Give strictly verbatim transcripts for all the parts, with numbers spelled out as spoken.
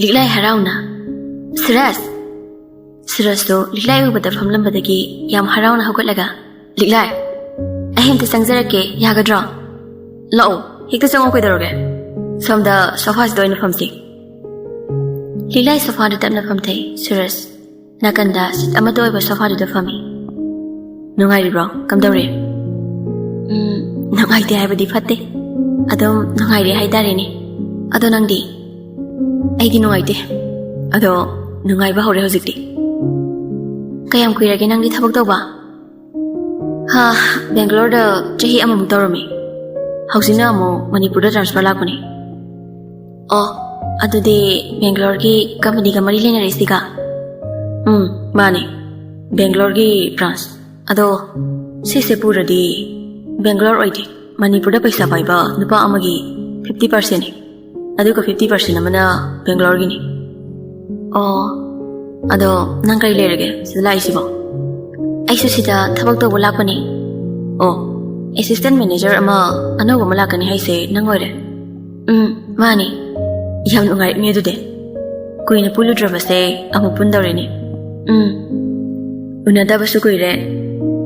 ꯂꯤꯛꯂꯥꯏ ꯍꯔꯥꯎꯅ, "ꯁꯨꯔꯖ!" ꯁꯨꯔꯖꯇꯣ ꯂꯤꯛꯂꯥꯏ ꯎꯕꯗ ꯐꯝꯂꯝꯕꯗꯒꯤ ꯌꯥꯝ ꯍꯔꯥꯎꯅ ꯍꯧꯒꯠꯂꯒ, "ꯂꯤꯛꯂꯥꯏ, ꯑꯩ ꯑꯝꯇ ꯆꯪꯖꯔꯛꯀꯦ, ꯌꯥꯒꯗ꯭ꯔꯣ? ꯂꯥꯛꯑꯣ, ꯍꯦꯛꯇ ꯆꯪꯉꯣ, ꯀꯩꯗꯧꯔꯒꯦ? ꯁꯣꯝꯗ ꯁꯣꯐꯥꯁꯤꯗ ꯑꯣꯏꯅ ꯐꯝꯁꯤ꯫" ꯂꯤꯛꯂꯥꯏ ꯁꯣꯐꯥꯗ ꯇꯞꯅ ꯐꯝꯊꯩ ꯁꯨꯔꯖ꯫ ꯅꯥꯀꯟꯗ ꯁꯤꯠ ꯑꯃꯠꯇ ꯑꯣꯏꯕ ꯁꯣꯐꯥꯗꯨꯗ ꯐꯝꯃꯤ꯫ "ꯅꯨꯡꯉꯥꯏꯔꯤꯕ꯭ꯔꯣ? ꯀꯝꯗꯧꯔꯤ?" "ꯎꯝ, ꯅꯨꯡꯉꯥꯏꯇꯦ ꯍꯥꯏꯕꯗꯤ ꯐꯠꯇꯦ꯫ ꯑꯗꯨꯝ ꯅꯨꯡꯉꯥꯏꯔꯤ ꯍꯥꯏꯇꯥꯔꯦꯅꯦ꯫ ꯑꯗꯣ ꯅꯪꯗꯤ?" "ꯑꯩꯗꯤ ꯅꯨꯡꯉꯥꯏꯇꯦ꯫ ꯑꯗꯣ ꯅꯨꯡꯉꯥꯏꯕ ꯍꯧꯔꯦ ꯍꯧꯖꯤꯛꯇꯤ꯫" "ꯀꯌꯥꯝ ꯀꯨꯏꯔꯒꯦ ꯅꯪꯗꯤ ꯊꯕꯛ ꯇꯧꯕ?" "ꯍꯥ, ꯕꯦꯡꯒ꯭ꯂꯣꯔꯗ ꯆꯍꯤ ꯑꯃꯃꯨꯛ ꯇꯧꯔꯝꯃꯤ꯫ ꯍꯧꯖꯤꯛꯅ ꯑꯃꯨꯛ ꯃꯅꯤꯄꯨꯔꯗ ꯇ꯭ꯔꯥꯟꯁꯐꯔ ꯂꯥꯛꯄꯅꯤ꯫" "ꯑꯣ, ꯑꯗꯨꯗꯤ ꯕꯦꯡꯒ꯭ꯂꯣꯔꯒꯤ ꯀꯝꯄꯅꯤꯒ ꯃꯔꯤ ꯂꯩꯅꯔꯤꯁꯤꯒ?" "ꯎꯝ, ꯃꯥꯅꯤ꯫ ꯕꯦꯡꯒ꯭ꯂꯣꯔꯒꯤ ꯕ꯭ꯔꯥꯟꯁ꯫ ꯑꯗꯣ ꯁꯤꯁꯦ ꯄꯨꯔꯗꯤ ꯕꯦꯡꯒ꯭ꯂꯣꯔ ꯑꯣꯏꯗꯦ꯫ ꯃꯅꯤꯄꯨꯔꯗ ꯄꯩꯁꯥ ꯄꯥꯏꯕ ꯅꯨꯄꯥ ꯑꯃꯒꯤ ꯐꯤꯐꯇꯤ ꯄꯥꯔꯁꯦꯟꯅꯤ꯫ ꯑꯗꯨꯒ ꯐꯤꯐꯇꯤ ꯄꯥꯔꯁꯦꯟ ꯑꯃꯅ ꯕꯦꯡꯒ꯭ꯂꯣꯔꯒꯤꯅꯤ꯫" "ꯑꯣ, ꯑꯗꯣ ꯅꯪ ꯀꯔꯤ ꯂꯩꯔꯒꯦ ꯁꯤꯗ ꯂꯥꯛꯏꯁꯤꯕꯣ?" "ꯑꯩꯁꯨ ꯁꯤꯗ ꯊꯕꯛ ꯇꯧꯕ ꯂꯥꯛꯄꯅꯦ꯫" "ꯑꯣ, ꯑꯦꯁꯤꯁꯇꯦꯟ ꯃꯦꯅꯦꯖꯔ ꯑꯃ ꯑꯅꯧꯕ ꯑꯃ ꯂꯥꯛꯀꯅꯤ ꯍꯥꯏꯁꯦ ꯅꯪ ꯑꯣꯏꯔꯦ?" "ꯎꯝ, ꯃꯥꯅꯦ꯫" "ꯌꯥꯝ ꯅꯨꯡꯉꯥꯏꯔꯛꯅꯤ ꯑꯗꯨꯗꯤ꯫ ꯀꯨꯏꯅ ꯄꯨꯜꯂꯨꯗ꯭ꯔꯕꯁꯦ ꯑꯃꯨꯛ ꯄꯨꯟꯗꯧꯔꯦꯅꯦ꯫" "ꯎꯝ, ꯎꯅꯗꯕꯁꯨ ꯀꯨꯏꯔꯦ꯫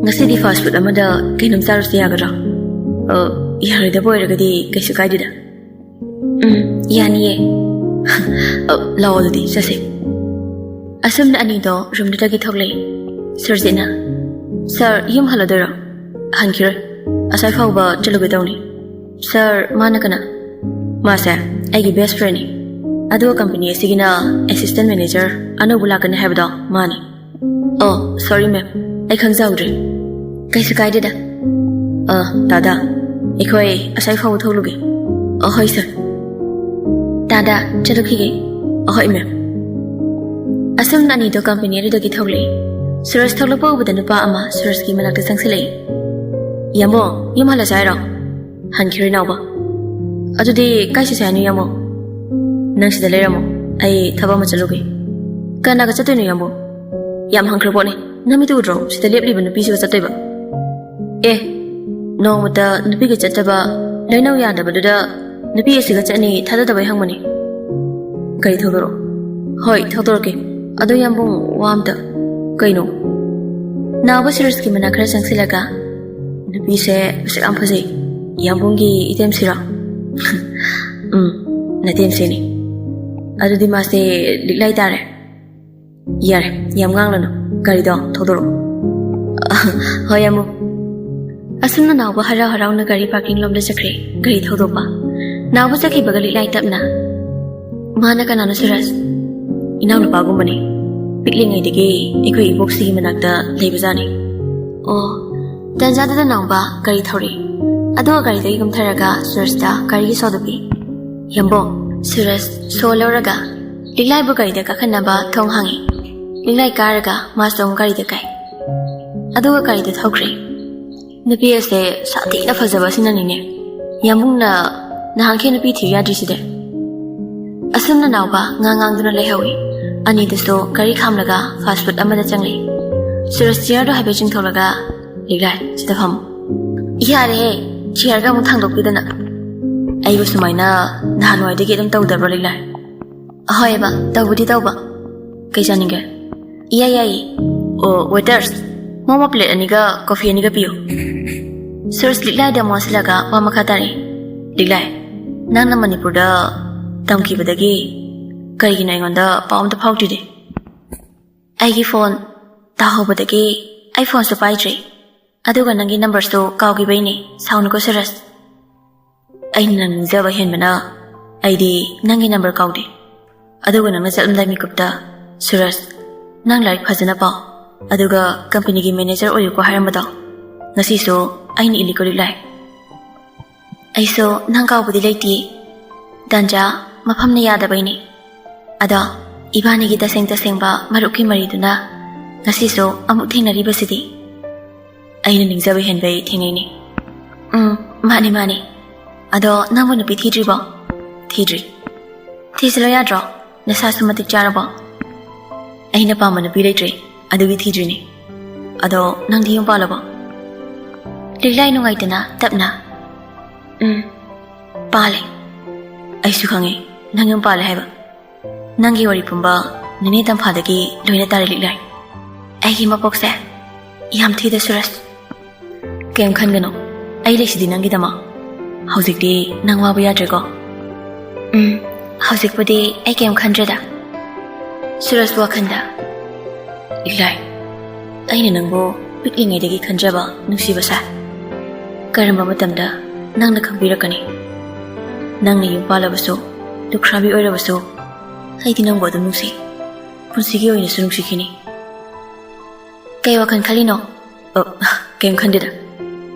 ꯉꯁꯤꯗꯤ ꯐꯥꯁ ꯐꯨꯗ ꯑꯃꯗ ꯀꯩꯅꯣꯝ ꯆꯥꯔꯨꯁꯤ, ꯌꯥꯒꯗ꯭ꯔꯣ?" "ꯑ, ꯌꯥꯔꯣꯏꯗꯕ ꯑꯣꯏꯔꯒꯗꯤ ꯀꯩꯁꯨ ꯀꯥꯏꯗꯦꯗ꯫" "ꯎꯝ, ꯌꯥꯅꯤꯌꯦ꯫" "ꯑ, ꯂꯥꯛꯑꯣ ꯑꯗꯨꯗꯤ ꯆꯠꯁꯦ꯫" ꯑꯁꯨꯝꯅ ꯑꯅꯤꯗꯣ ꯔꯨꯝꯗꯨꯗꯒꯤ ꯊꯣꯛꯂꯛꯏ꯫ ꯁꯨꯔꯖꯤꯠꯅ, "ꯁꯥꯔ, ꯌꯨꯝ ꯍꯜꯂꯗꯣꯏꯔꯣ?" "ꯍꯟꯈꯤꯔꯣꯏ꯫ ꯑꯁ꯭ꯋꯥꯏ ꯐꯥꯎꯕ ꯆꯠꯂꯨꯒꯦ ꯇꯧꯅꯤ꯫" "ꯁꯥꯔ, ꯃꯥꯅ ꯀꯅꯥ?" "ꯃꯥꯁꯦ ꯑꯩꯒꯤ ꯕꯦꯁ ꯐ꯭ꯔꯦꯟꯅꯤ꯫ ꯑꯗꯨꯒ ꯀꯝꯄꯅꯤ ꯑꯁꯤꯒꯤꯅ ꯑꯦꯁꯤꯁꯇꯦꯟ ꯃꯦꯅꯦꯖꯔ ꯑꯅꯧꯕ ꯂꯥꯛꯀꯅꯤ ꯍꯥꯏꯕꯗꯣ ꯃꯥꯅꯤ꯫" "ꯑꯣ, ꯁꯣꯔꯤ ꯃꯦꯝ, ꯑꯩ ꯈꯪꯖꯍꯧꯗ꯭ꯔꯦ꯫" "ꯀꯩꯁꯨ ꯀꯥꯏꯗꯦꯗ꯫" "ꯑ, ꯇꯥꯗꯥ, ꯑꯩꯈꯣꯏ ꯑꯁ꯭ꯋꯥꯏ ꯐꯥꯎꯕ ꯊꯣꯛꯂꯨꯒꯦ꯫" "ꯑ, ꯍꯣꯏ ꯁꯥꯔ꯫" "ꯇꯥꯗꯥ, ꯆꯠꯂꯨꯈꯤꯒꯦ꯫" "ꯑ, ꯍꯣꯏ ꯃꯦꯝ꯫" ꯑꯁꯨꯝꯅ ꯑꯅꯤꯗꯣ ꯀꯝꯄꯅꯤ ꯑꯗꯨꯗꯒꯤ ꯊꯣꯛꯂꯛꯏ꯫ ꯁꯨꯔꯖ ꯊꯣꯛꯂꯛꯄ ꯎꯕꯗ ꯅꯨꯄꯥ ꯑꯃ ꯁꯨꯔꯖꯀꯤ ꯃꯅꯥꯛꯇ ꯆꯪꯁꯤꯜꯂꯛꯏ꯫ "ꯏꯌꯥꯝꯕꯣ, ꯌꯨꯝ ꯍꯜꯂꯁꯦ ꯍꯥꯏꯔꯣ?" "ꯍꯟꯈꯤꯔꯣꯏ ꯏꯅꯥꯎꯕ꯫" "ꯑꯗꯨꯗꯤ ꯀꯥꯏ ꯆꯠꯁꯦ ꯍꯥꯏꯅꯣ ꯏꯌꯥꯝꯕꯣ?" "ꯅꯪ ꯁꯤꯗ ꯂꯩꯔꯝꯃꯣ, ꯑꯩ ꯊꯕꯛ ꯑꯃ ꯆꯠꯂꯨꯒꯦ꯫" "ꯀꯅꯥꯒ ꯆꯠꯇꯣꯏꯅꯣ ꯏꯌꯥꯝꯕꯣ?" "ꯌꯥꯝ ꯍꯪꯈ꯭ꯔ ꯄꯣꯠꯅꯤ, ꯅꯃꯤꯠꯇꯨ ꯎꯗ꯭ꯔꯣ, ꯁꯤꯗ ꯂꯦꯞꯂꯤꯕ ꯅꯨꯄꯤꯁꯤꯒ ꯆꯠꯇꯣꯏꯕ?" "ꯑꯦ, ꯅꯣꯡꯃꯇ ꯅꯨꯄꯤꯒ ꯆꯠꯇꯕ, ꯂꯣꯏꯅꯧ ꯌꯥꯗꯕꯗꯨꯗ ꯅꯨꯄꯤ ꯑꯁꯤꯒ ꯆꯠꯅꯤ ꯊꯥꯖꯗꯕꯩ ꯍꯪꯕꯅꯤ꯫" ꯀꯔꯤ ꯊꯧꯗꯣꯔꯛꯑꯣ? ꯍꯣꯏ, ꯊꯧꯗꯣꯔꯛꯀꯦ꯫ ꯑꯗꯣ ꯌꯥꯝꯕꯨꯡ, ꯋꯥ ꯑꯝꯇ꯫ ꯀꯩꯅꯣ? ꯅꯥꯎꯕ ꯁꯨꯔꯖꯀꯤ ꯃꯅꯥꯛ ꯈꯔ ꯆꯪꯁꯤꯜꯂꯒ, "ꯅꯨꯄꯤꯁꯦ ꯃꯁꯛ ꯌꯥꯝ ꯐꯖꯩ꯫ ꯌꯥꯝꯕꯨꯡꯒꯤ ꯏꯇꯦꯝꯁꯤꯔꯣ?" "ꯎꯝ, ꯅꯇꯦꯝꯁꯤꯅꯤ꯫ ꯑꯗꯨꯗꯤ ꯃꯥꯁꯦ ꯂꯤꯛꯂꯥꯏ ꯇꯥꯔꯦ꯫ ꯌꯥꯔꯦ, ꯌꯥꯝ ꯉꯥꯡꯂꯅꯨ꯫ ꯒꯥꯔꯤꯗꯣ ꯊꯧꯗꯣꯔꯛꯑꯣ꯫" "ꯍꯣꯏ, ꯌꯥꯝꯕꯨꯡ꯫" ꯑꯁꯨꯝꯅ ꯅꯥꯎꯕ ꯍꯔꯥꯎ ꯍꯔꯥꯎꯅ ꯒꯥꯔꯤ ꯄꯥꯔꯀꯤꯡ ꯂꯣꯝꯗ ꯆꯠꯈ꯭ꯔꯦ꯫ ꯒꯥꯔꯤ ꯊꯧꯗꯣꯛꯄ꯫ ꯅꯥꯎꯕ ꯆꯠꯈꯤꯕꯒ ꯂꯤꯛꯂꯥꯏ ꯇꯞꯅ, "ꯃꯥꯅ ꯀꯅꯥꯅꯣ ꯁꯨꯔꯖ?" "ꯏꯅꯥꯎꯅꯨꯄꯥꯒꯨꯝꯕꯅꯤ꯫ ꯄꯤꯛꯂꯤꯉꯩꯗꯒꯤ ꯑꯩꯈꯣꯏ ꯏꯕꯣꯛꯁꯤꯒꯤ ꯃꯅꯥꯛꯇ ꯂꯩꯕꯖꯥꯠꯅꯤ꯫" ꯑꯣ꯫ ꯇꯟꯖꯥꯗꯨꯗ ꯅꯥꯎꯕ ꯒꯥꯔꯤ ꯊꯧꯔꯛꯏ꯫ ꯑꯗꯨꯒ ꯒꯥꯔꯤꯗꯒꯤ ꯀꯨꯝꯊꯔꯒ ꯁꯨꯔꯖꯇ ꯒꯥꯔꯤꯒꯤ ꯁꯣꯗꯨ ꯄꯤ꯫ "ꯌꯥꯝꯕꯨꯡ꯫" ꯁꯨꯔꯖ ꯁꯣ ꯂꯧꯔꯒ ꯂꯤꯛꯂꯥꯏꯕꯨ ꯒꯥꯔꯤꯗ ꯀꯥꯈꯠꯅꯕ ꯊꯣꯡ ꯍꯥꯡꯉꯤ꯫ ꯂꯤꯛꯂꯥꯏ ꯀꯥꯔꯒ ꯃꯥꯁꯨ ꯑꯃꯨꯛ ꯒꯥꯔꯤꯗ ꯀꯥꯏ꯫ ꯑꯗꯨꯒ ꯒꯥꯔꯤꯗ ꯊꯧꯈ꯭ꯔꯦ꯫ "ꯅꯨꯄꯤ ꯑꯁꯦ ꯁꯥꯊꯤꯅ ꯐꯖꯕ ꯑꯁꯤꯅꯅꯤꯅꯦ ꯌꯥꯝꯕꯨꯡꯅ ꯅꯍꯥꯟꯈꯩ ꯅꯨꯄꯤ ꯊꯤꯌꯨ ꯌꯥꯗ꯭ꯔꯤꯁꯤꯗꯤ꯫" ꯑꯁꯨꯝꯅ ꯅꯥꯎꯕ ꯉꯥꯡ ꯉꯥꯡꯗꯨꯅ ꯂꯩꯍꯧꯏ꯫ ꯑꯅꯤꯗꯨꯁꯨ ꯒꯥꯔꯤ ꯈꯥꯝꯂꯒ ꯐꯥꯁ ꯐꯨꯗ ꯑꯃꯗ ꯆꯪꯂꯛꯏ꯫ ꯁꯨꯔꯖ ꯆꯤꯌꯔꯗꯣ ꯍꯥꯏꯐꯦꯠ ꯆꯤꯡꯊꯣꯛꯂꯒ, "ꯂꯤꯛꯂꯥꯏ, ꯁꯤꯗ ꯐꯝꯃꯨ꯫" "ꯌꯥꯔꯦꯍꯦ, ꯆꯤꯌꯔꯒ ꯑꯃꯨꯛ ꯊꯥꯡꯗꯣꯛꯄꯤꯗꯅ꯫ ꯑꯩꯕꯨ ꯁꯨꯃꯥꯏꯅ ꯅꯍꯥꯟꯋꯥꯏꯗꯒꯤ ꯑꯗꯨꯝ ꯇꯧꯗꯕ꯭ꯔꯣ, ꯂꯤꯛꯂꯥꯏ?" "ꯑꯍꯣꯏꯕ, ꯇꯧꯕꯨꯗꯤ ꯇꯧꯕ꯫ ꯀꯩ ꯆꯥꯅꯤꯡꯒꯦ?" "ꯏꯌꯥ ꯌꯥꯏꯌꯦ꯫ ꯑꯣ, ꯋꯦꯇꯔꯁ, ꯃꯣꯃꯣ ꯄ꯭ꯂꯦꯠ ꯑꯅꯤꯒ ꯀꯣꯐꯤ ꯑꯅꯤꯒ ꯄꯤꯌꯨ꯫" ꯁꯨꯔꯖ ꯂꯤꯛꯂꯥꯏꯗ ꯑꯃꯨꯛ ꯑꯣꯟꯁꯤꯜꯂꯒ ꯋꯥ ꯃꯈꯥ ꯇꯥꯔꯛꯏ꯫ "ꯂꯤꯛꯂꯥꯏ, ꯅꯪꯅ ꯃꯅꯤꯄꯨꯔꯗ ꯇꯝꯈꯤꯕꯗꯒꯤ ꯀꯔꯤꯒꯤꯅꯣ ꯑꯩꯉꯣꯟꯗ ꯄꯥꯎ ꯑꯝꯇ ꯐꯥꯎꯗ꯭ꯔꯤꯗꯤ?" "ꯑꯩꯒꯤ ꯐꯣꯟ ꯇꯥꯍꯧꯕꯗꯒꯤ ꯑꯩ ꯐꯣꯟꯁꯨ ꯄꯥꯏꯗ꯭ꯔꯤ꯫ ꯑꯗꯨꯒ ꯅꯪꯒꯤ ꯅꯝꯕꯔꯁꯨ ꯀꯥꯎꯈꯤꯕꯩꯅꯦ꯫ ꯁꯥꯎꯅꯨꯀꯣ ꯁꯨꯔꯖ꯫ ꯑꯩꯅ ꯅꯪ ꯅꯤꯡꯖꯕ ꯍꯦꯟꯕꯅ ꯑꯩꯗꯤ ꯅꯪꯒꯤ ꯅꯝꯕꯔ ꯀꯥꯎꯗꯦ꯫ ꯑꯗꯨꯒ ꯅꯪꯅ ꯆꯠꯂꯝꯗꯥꯏ ꯃꯤꯀꯨꯞꯇ, 'ꯁꯨꯔꯖ, ꯅꯪ ꯂꯥꯏꯔꯤꯛ ꯐꯖꯅ ꯄꯥꯎ꯫ ꯑꯗꯨꯒ ꯀꯝꯄꯅꯤꯒꯤ ꯃꯦꯅꯦꯖꯔ ꯑꯣꯏꯌꯨꯀꯣ' ꯍꯥꯏꯔꯝꯕꯗꯣ, ꯉꯁꯤꯁꯨ ꯑꯩꯅ ꯏꯜꯂꯤꯀꯣ, ꯂꯤꯛꯂꯥꯏ?" "ꯑꯩꯁꯨ ꯅꯪ ꯀꯥꯎꯕꯗꯤ ꯂꯩꯇꯦ꯫ ꯇꯥꯟꯖꯥ ꯃꯐꯝꯅ ꯌꯥꯗꯕꯩꯅꯤ꯫ ꯑꯗꯣ ꯏꯕꯥꯅꯤꯒꯤ ꯇꯁꯦꯡ ꯇꯁꯦꯡꯕ ꯃꯔꯨꯞꯀꯤ ꯃꯔꯤꯗꯨꯅ ꯉꯁꯤꯁꯨ ꯑꯃꯨꯛ ꯊꯦꯡꯅꯔꯤꯕꯁꯤꯗꯤ꯫ ꯑꯩꯅ ꯅꯤꯡꯖꯕ ꯍꯦꯟꯕꯩ ꯊꯦꯡꯅꯩꯅꯤ꯫" "ꯎꯝ, ꯃꯥꯅꯤ, ꯃꯥꯅꯤ꯫ ꯑꯗꯣ ꯅꯪꯕꯨ ꯅꯨꯄꯤ ꯊꯤꯗ꯭ꯔꯤꯕꯣ?" "ꯊꯤꯗ꯭ꯔꯤ꯫" "ꯊꯤꯖꯤꯜꯂꯣ ꯌꯥꯗ꯭ꯔꯣ? ꯅꯁꯥꯁꯨ ꯃꯇꯤꯛ ꯆꯥꯔꯕꯣ?" "ꯑꯩꯅ ꯄꯥꯝꯕ ꯅꯨꯄꯤ ꯂꯩꯇ꯭ꯔꯤ, ꯑꯗꯨꯒꯤ ꯊꯤꯗ꯭ꯔꯤꯅꯤ꯫ ꯑꯗꯣ ꯅꯪꯗꯤ ꯌꯨꯝ ꯄꯥꯜꯂꯕꯣ?" ꯂꯤꯛꯂꯥꯏ ꯅꯨꯡꯉꯥꯏꯇꯅ ꯇꯞꯅ, "ꯎꯝ, ꯄꯥꯜꯂꯦ꯫" "ꯑꯩꯁꯨ ꯈꯪꯉꯦ, ꯅꯪ ꯌꯨꯝ ꯄꯥꯜꯂꯦ ꯍꯥꯏꯕ꯫ ꯅꯪꯒꯤ ꯋꯥꯔꯤ ꯄꯨꯝꯕ ꯅꯦꯅꯦ ꯇꯝꯐꯥꯗꯒꯤ ꯂꯣꯏꯅ ꯇꯥꯔꯦ ꯂꯤꯛꯂꯥꯏ꯫ ꯑꯩꯒꯤ ꯃꯄꯣꯛꯁꯦ ꯌꯥꯝ ꯊꯤꯗ ꯁꯨꯔꯁ꯫ ꯀꯩꯝ ꯈꯟꯒꯅꯨ, ꯑꯩ ꯂꯩꯁꯤꯗꯤ ꯅꯪꯒꯤꯗꯃꯛ꯫ ꯍꯧꯖꯤꯛꯇꯤ ꯅꯪ ꯋꯥꯕ ꯌꯥꯗ꯭ꯔꯦꯀꯣ? ꯎꯝ, ꯍꯧꯖꯤꯛꯄꯨꯗꯤ ꯑꯩ ꯀꯩꯝ ꯈꯟꯗ꯭ꯔꯦꯗ꯫ ꯁꯨꯔꯁ ꯋꯥꯈꯟꯗ, ꯂꯤꯛꯂꯥꯏ, ꯑꯩꯅ ꯅꯪꯕꯨ ꯄꯤꯛꯂꯤꯉꯩꯗꯒꯤ ꯈꯟꯖꯕ ꯅꯨꯡꯁꯤꯕꯁꯦ ꯀꯔꯝꯕ ꯃꯇꯝꯗ ꯅꯪꯅ ꯈꯪꯕꯤꯔꯛꯀꯅꯤ? ꯅꯪꯅ ꯌꯨꯝ ꯄꯥꯜꯂꯕꯁꯨ, ꯂꯨꯈ꯭ꯔꯥꯕꯤ ꯑꯣꯏꯔꯕꯁꯨ, ꯑꯩꯗꯤ ꯅꯪꯕꯨ ꯑꯗꯨꯝ ꯅꯨꯡꯁꯤ꯫ ꯄꯨꯟꯁꯤꯒꯤ ꯑꯣꯏꯅꯁꯨ ꯅꯨꯡꯁꯤꯈꯤꯅꯤ꯫ ꯀꯩ ꯋꯥꯈꯜ ꯈꯜꯂꯤꯅꯣ? ꯑ, ꯀꯩꯝ ꯈꯟꯗꯦꯗ꯫